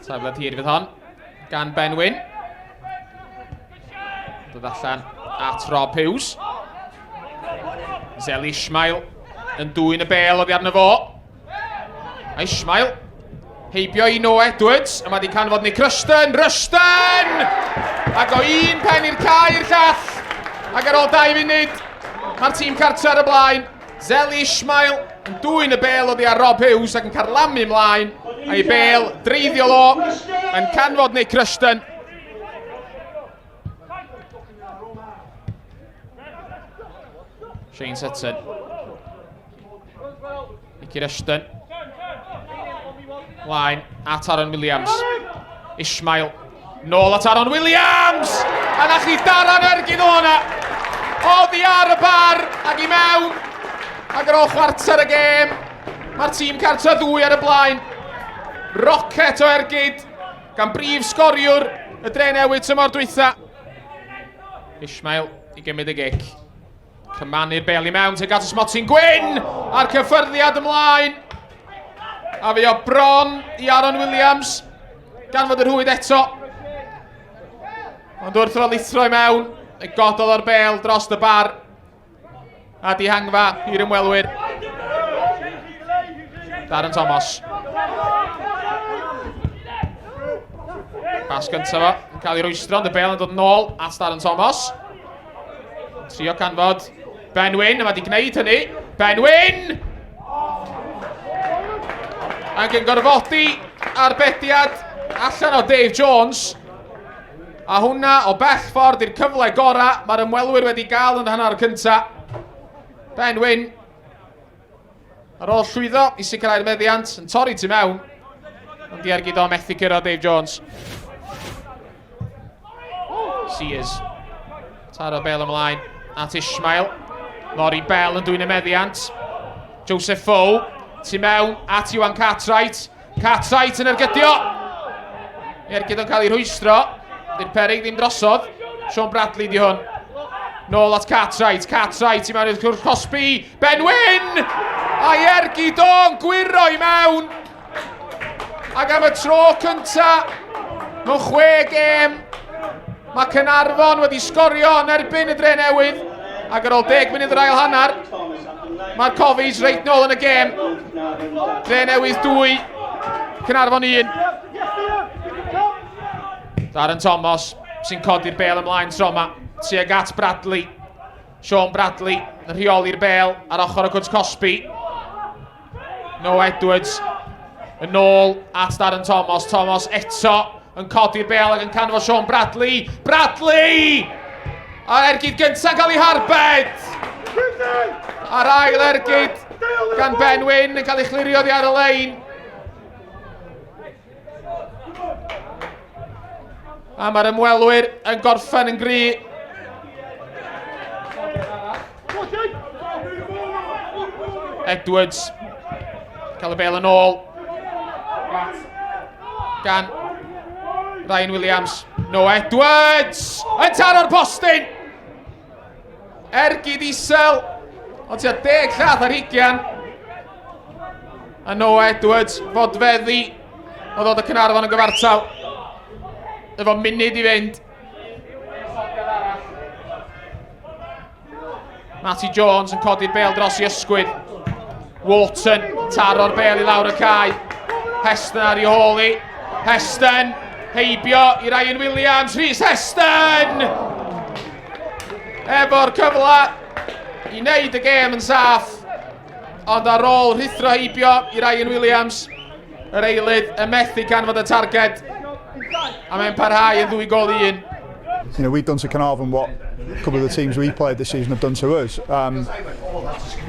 Tafliad hir fydd hon gan Ben Wyn. Dod allan at Rob Hughes. Zeli Ishmael yn dwyn y bel oddi arno fo. A Ishmael heibio i Noah Edwards, a mae wedi canfod Nick Rushton. Rushton! Ac o un pen i'r cae i'r llall. Ac ar ôl dau funud, mae'r tîm cartre ar y blaen. Zeli Ishmael yn dwyn y bel oddi ar Rob Hughes ac yn carlamu ymlaen. A'i bel dreiddiol o yn canfod Nick Rushton. Shane Sutton. Nicky Rushton. Line at Aaron Williams. Ishmael. Nôl at Aaron Williams! A na chi daran ergyd o hwnna. Oddi ar y bar ac i mewn. Ac ar ôl chwarter y gêm, mae'r tîm cartre ddwy ar y blaen. Rocket o ergyd gan brif sgoriwr y dre newydd tymor dwytha. Ishmael i gymryd y gic. Cymanu'r bel i mewn tuag at y smotyn gwyn a'r cyffyrddiad ymlaen. A fe o bron i Aaron Williams gan fod y rhwyd eto. Ond wrth iddo lithro i mewn, y gododd o'r bel dros y bar a dihangfa i'r ymwelwyr. Darren Thomas. Pas gyntaf fo, yn cael ei rwystro, ond y bel yn dod nôl at Darren Thomas. Trio canfod Ben Wyn, a mae wedi gwneud hynny. Ben Wyn! Ac yn gorfodi arbediad allan o Dave Jones. A hwnna o bell ffordd i'r cyfle gorau mae'r ymwelwyr wedi gael yn y hanner cyntaf. Ben Wyn Ar ôl llwyddo i sicrhau'r meddiant, yn torri tu mewn, ond di ergyd o methu curo Dave Jones. Sears. Taro bel ymlaen at Ishmael. Lori Bell yn dwyn y meddiant. Joseph Foe, tu mewn at Iwan Cartwright. Cartwright yn ergydio. Ergyd o'n cael ei rhwystro. Dy'r perig ddim drosodd. Sean Bradley di hwn. Nôl at Cartwright. Cartwright i mewn i'r cwrs cosbi. Ben Wyn! A'i ergyd o'n gwyro i mewn. Ac am y tro cynta mewn chwe gêm, mae Caernarfon wedi sgorio yn erbyn y Dre Newydd. Ac ar ôl 10 munud yr ail hanner, mae'r Cofis reit nôl yn y gêm. Dre Newydd 2, Caernarfon 1. Darren Thomas sy'n codi'r bel ymlaen tro yma, tuag at Bradley. Sean Bradley yn rheoli'r bel ar ochr y cwrt cosbi. Noah Edwards yn ôl at Darren Thomas. Thomas eto yn codi'r bel ac yn canfod Sean Bradley. Bradley! A'r ergyd gyntaf cael ei harbed! A'r ail ergyd gan Ben Wyn yn cael ei chlirio oddi ar y lein. A mae'r ymwelwyr yn gorffen yn gry. Edwards cael y bel yn ôl. Gan Ryan Williams. No Edwards! Yn taro'r postyn! Ergyd isel, ond tua deg llath ar hugian. A Noah Edwards, fodfeddi, o ddod y Cynarfon yn gyfartal. Efo munud i fynd. Matty Jones yn codi'r bel dros i ysgwydd. Wharton, taro'r bel i lawr y cae. Heston ar ei hôl i. Heston, heibio i Ryan Williams. Rhys Heston! Efo'r cyfle i wneud y gêm yn saff. Ond ar ôl rhuthro heibio i Ryan Williams, yr eilydd yn methu canfod y targed. A mae'n parhau yn ddwy gol i un. You know, we've done to Caernarfon what a couple of the teams we played this season have done to us. Um,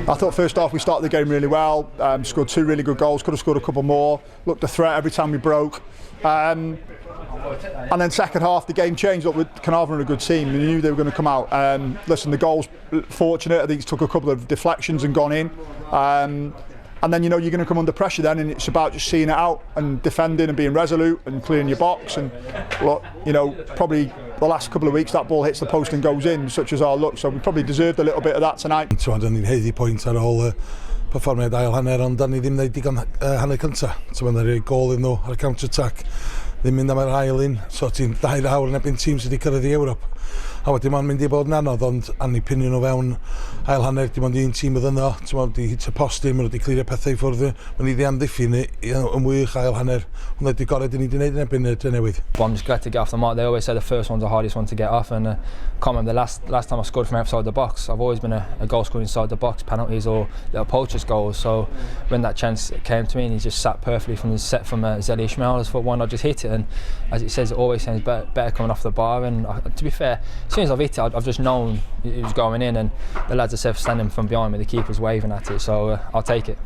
I thought first half we started the game really well, um, scored two really good goals, could have scored a couple more, looked a threat every time we broke. Um, and then second half, the game changed. Up with Caernarfon are a good team. We knew they were going to come out. Um, listen, the goal's fortunate. I think it's took a couple of deflections and gone in. Um, and then you know you're going to come under pressure then, and it's about just seeing it out and defending and being resolute and clearing your box. And look, you know, probably the last couple of weeks that ball hits the post and goes in, such as our luck. So we probably deserved a little bit of that tonight. So, ni'n haeddu pwynt ar ôl y perfformiad ail hanner, ond da ni ddim wneud digon uh, hanner cynta. So, mae'n rhoi gol iddyn nhw ar y counter attack. Ddim mynd am yr ail un, so ti'n 2 awr yn erbyn tîm sydd wedi cyrraedd i Ewrop. A wedyn mae'n mynd i bod yn anodd, ond a ni pinio nhw fewn ail hanner, dim ond un tîm oedd yno, ti'n meddwl, di hit y post maen nhw wedi clirio pethau i ffwrdd, maen ni wedi amddiffyn yn wych ail hanner. Hwnna wedi gorau dyn ni wedi gwneud yn erbyn y Drenewydd. But I'm just glad to get off the mark. They always say the first one's the hardest one to get off, and can't remember the last time I scored from outside the box. I've always been a goal scorer inside the box, penalties or little poachers goals. So when that chance came to me and he just sat perfectly from the set from Zeli Ishmael, I just thought, why not just hit it? And as it says, it always sounds better coming off the bar. And to be fair, as soon as I've hit it, I've just known it was going in, and the lads are standing from behind me, the keeper's waving at it. So I'll take it.